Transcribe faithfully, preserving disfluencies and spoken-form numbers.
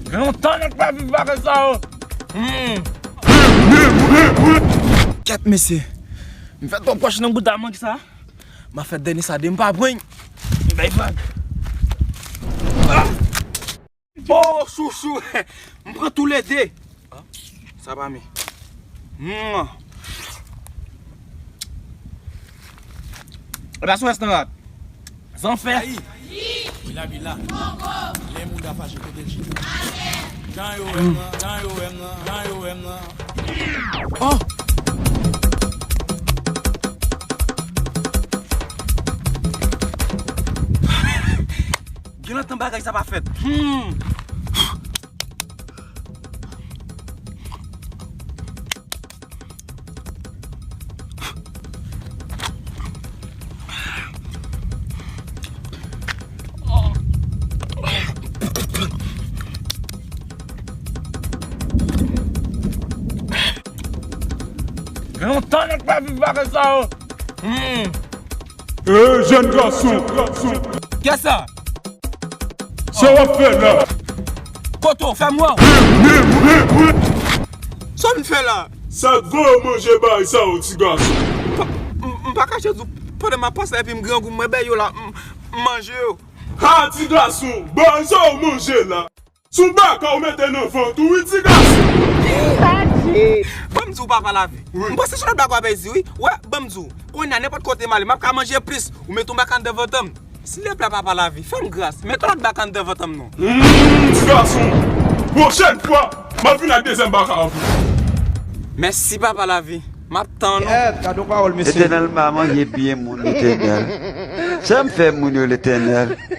Gen lontan nèg pa viv bagay sa yo. Hmm. Kèt mesye. M fè twò pòch nan bouda mank sa. M a fè dènye sa de m pa pran. M bay vag. Ah! Oh, chouchou. M pran tou le de. Sa pa mi. Hmm. E pa sou rèstoran. Zanfè. Ayi. Bila, bila. Lè mouda fache kote l chita. Jan yo wè m nan, jan yo wè m nan, jan yo wè m nan. Oh! Gen lontan bagay sa pa fèt. Hmm. Gen lontan nèg pa viv bagay sa yo. Hmm. Hey, jèn gason. Kiyès sa? Sa w ap fè la? Kote w fè m wè w? Sa w vin fè la? Sa gwo yo manje bay sa yo, ti gason. M, m pa kache di w, pandan m ap pase la epi m grangou, m wè bay yo la, m, m manje yo. Ha, ti gason, bay sa yo manje la. Sou baka ou mete nan vant ou, wi, ti gason. Ban m di w, papa lavi. Wi. M panse se lòt bagay w ap di, wi. Wè, ban m di w. Kounye a, nenpòt kote m ale, m ap ka manje plis. Ou mete yon baka anndan vant an m. Silvouplè, papa lavi, fè m gras. Mete yon lòt baka anndan vant an m non. Hmm, ti gason. Pwochèn fwa, m ap vin ak dezyèm baka an pou ou. Mèsi, papa lavi. M ap tann ou. Kèt, gade yon pawòl, mesye. Letènèl pa manje byen moun, Letènèl. Sa m fè moun yo, Letènèl?